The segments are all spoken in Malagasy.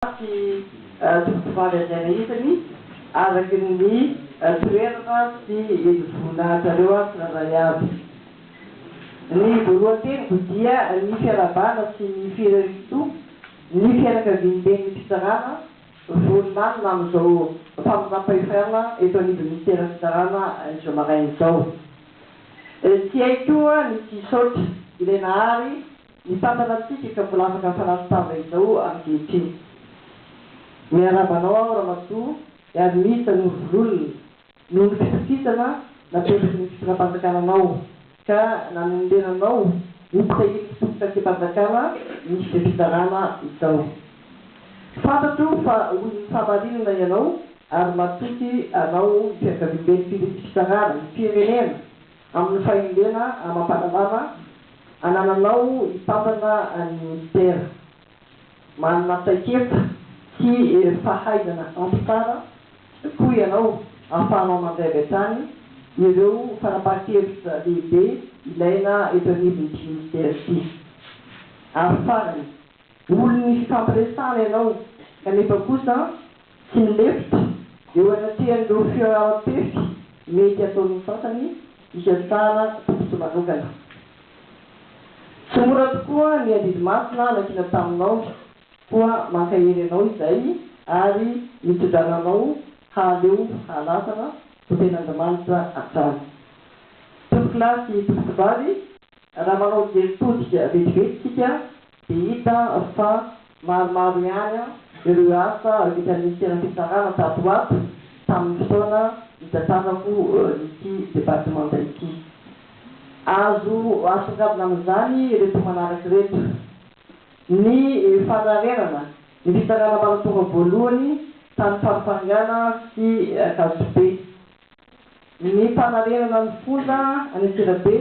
Sy tompokovavy hajaina isany araka ny toerana sy ny voninahitrareo tsirairay avy. Ny voalohan-teniko dia ny fiarahabana sy ny firarian-tsoa ny fianakaviamben'ny fitsarana voalamina amin'izao famindram-pahefana eto anivon'ny Minisiteran'ny Fitsarana izao maraina izao. Tsy hay koa ny tsy hisaotra ilay Nahary Mitantana antsika ka mbola afaka mifanatri-tava izao ankehitriny. Miarahaba anao aho Ramatoa Yarmisa Norovololona noho ny fitokisana napetraky ny fitondram-panjakana anao ka nanendrena anao ho mpitahiry fitokisam-panjakana minisitry ny fitsarana izao. Fantatro fa olon'ny fahamarinana ianao ary matoky anao ny fianakaviamben'ny fitsarana, ny firenena, Amin'ny fahendrena amam-pahalalana anananao hitantana ny minisitera. Manana traikefa sy fahaizana ampy tsara koa ianao ahafahanao mandray avy hatrany ireo fanapahan-kevitra lehibe ilaina eto anivon'ity minisitera ity. Ary farany, olon'ny fifampiresahana ianao kanefa kosa Tsy milefitra eo anatrehan'ireo fihoaram-pefy mety hataon'ny sasany hikatsahana tombontsoa manokana. Tsy mora tokoa ny adidy masina nankina taminao, koa mankahery anao izay ary mitsodrano anao hahaleo hahalasana ho ten'Andriamanitra hatrany. Tompokolahy sy tompokovavy, raha manao jery todika vetivety isika dia hita fa maromaro ihany ireo asa vitan'ny Minisiteran'ny Fitsarana tato ho ato tamin'ny fotoana nitantanako ity departemanta ity. Azo asongadina amin'izany ireto manaraka ireto, ny fanarenana ny fitsarana ambaratonga voalohany tany Farafangana sy Ankazobe, ny fanarenana ny fonja any Antsirabe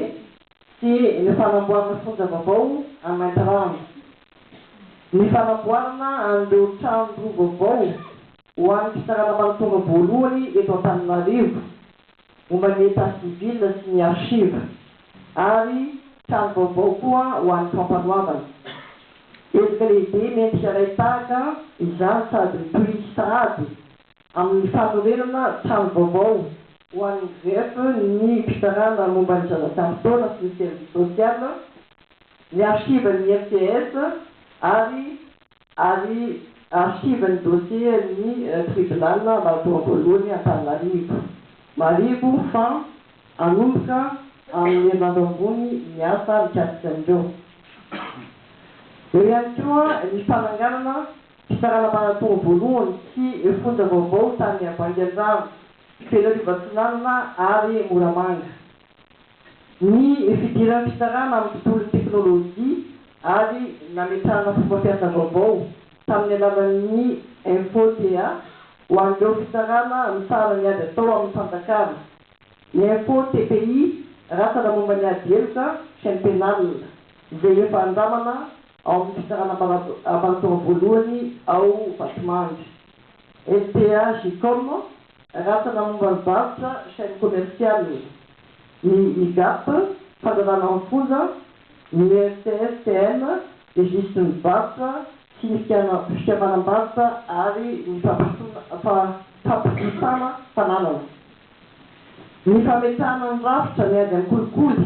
sy ny fanamboarana fonja vaovao any Maintirano, ny fanamboarana an'ireo trano roa vaovao ho an'ny fitsarana ambaratonga voalohany eto Antananarivo momba ny Etat civil sy ny archives ary trano vaovao koa ho an'ny fampanoavana. Ezaka lehibe mendrika iray tahaka izany sady mitohy sahady amin'ny fanorenana trano vaovao ho an'ny greffe, ny fitsarana momba ny zaza tsy ampy taona sy ny service social, ny archive ny RTS ary ary archive ny dossier ny tribunal ambaratonga voalohany Antananarivo. Mariho fa hanomboka amin'ny herinandro ambony ny asa mikasika an'ireo. Eo ihany koa ny fananganana Fitsarana ambaratonga voalohany sy fonja vaovao tany Vangandrano, Fenoarivo Atsinanana ary Moramanga. Ny fidiran'ny fitsarana amin'ny tontolon'ny teknolojia ary nametrahana fomba fiasa vaovao tamin'ny alalan'ny Info TA ho an'ireo fitsarana mitsara ny ady atao amin'ny fanjakana, ny Info TPI, rantsana momba ny ady heloka, chaine pénale, izay efa andramana ao amin'ny fitsarana ambaratonga voalohany ao Vatomandry. LTA Gcom, rantsana momba ny varotra, chaîne commerciale, ny IGAP, fandrarana ny fonja, ny RTSTN, registre ny varotra sy ny fikambanam-barotra ary ny fampitosana fananana. Ny fametrahana ny rafitra miady amin'ny kolikoly,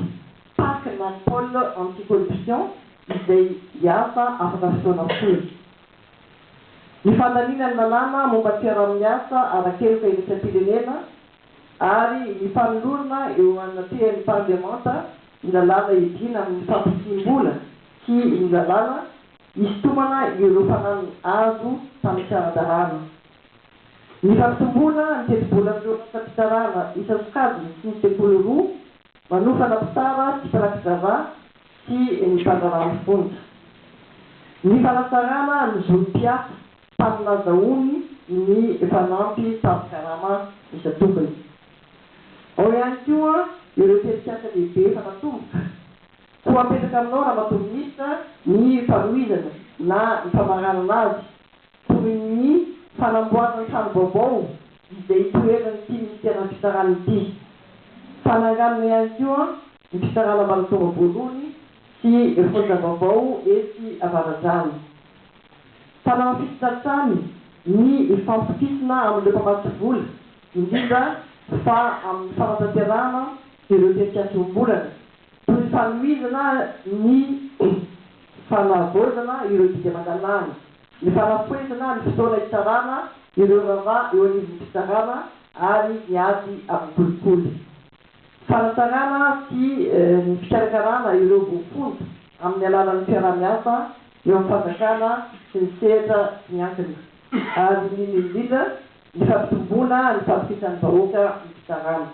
Pac na Pôle anti-corruption, izay hiasa afaka fotoana fohy. Ny fandaniana ny lalàna momba ny fiaraha-miasa ara-keloka iraisam-pirenena ary ny fanolorana eo anatrehan'ny Parlemanta ny lalàna hiadiana amin'ny fampisiam-bola sy ny lalàna hisintomana ireo fananana azo tamin'ny tsy ara-dalàna. Ny fampitomboana ny tetibolan'ireo lafim-pitsarana isan-tsokajiny sy ny sekoly roa manofana mpitsara sy mpiraki-draharaha sy ny mpandraharahan'ny fonja. Ny fanatsarana ny zon'ny mpiasa tamin'ny nazahoany ny fanampy tambin-karama isan-tokony. Ao ihany koa ireo tetikasa lehibe efa natomboka. Koa apetraka aminao Ramatoa Minisitra ny fanohizana na ny famaranana azy toy ny fanamboarana trano vaovao izay itoeran'ity minisiteran'ny fitsarana ity. Fananganana ihany koa ny fitsarana ambaratonga voalohany sy fonja vaovao etsy Avaradrano. Fanamafisana hatrany ny fampitokisana amin'ireo mpamatsy vola, indrindra fa amin'ny fanatanterahana ireo tetikasa iombonana, toy ny fanohizana ny fanavaozana ireo didy aman-dalàna, ny fanafohezana ny fotoana hitsarana ireo raharaha eo anivon'ny fitsarana ary ny ady amin'ny kolikoly. Fanatsarana sy ny fikarakarana ireo voafonja amin'ny alalan'ny fiaraha-miasa eo amin'ny fanjakana sy ny sehatra tsy miankina, ary indrindra indrindra ny fampitomboana ny fahatokisan'ny vahoaka ny fitsarana.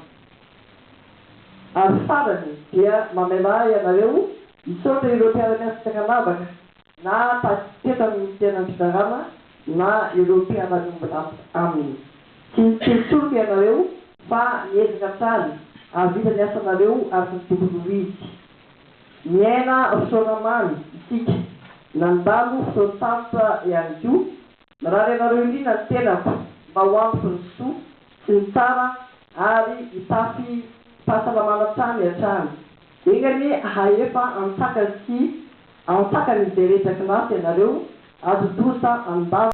Ary farany dia mamelà ianareo hisaotra ireo mpiara-miasa tsy ankanavaka na teto amin'ny Minisiteran'ny Fitsarana na ireo mpiara-miombon'antoka aminy. Tsy nitsolotsolika ianareo fa niezaka hatrany hahavita ny asanareo araka ny tokony ho izy. Niaina fotoana mamy isika, nandalo fotoan-tsarotra ihany koa. Mirary anareo indrindra ny tenako mba ho antoky ny soa sy ny tsara ary hitafy fahasalamana hatrany hatrany. Enga anie hahefa antsakany sy antsakany izay rehetra kinasa ianareo, atontosa am-bava.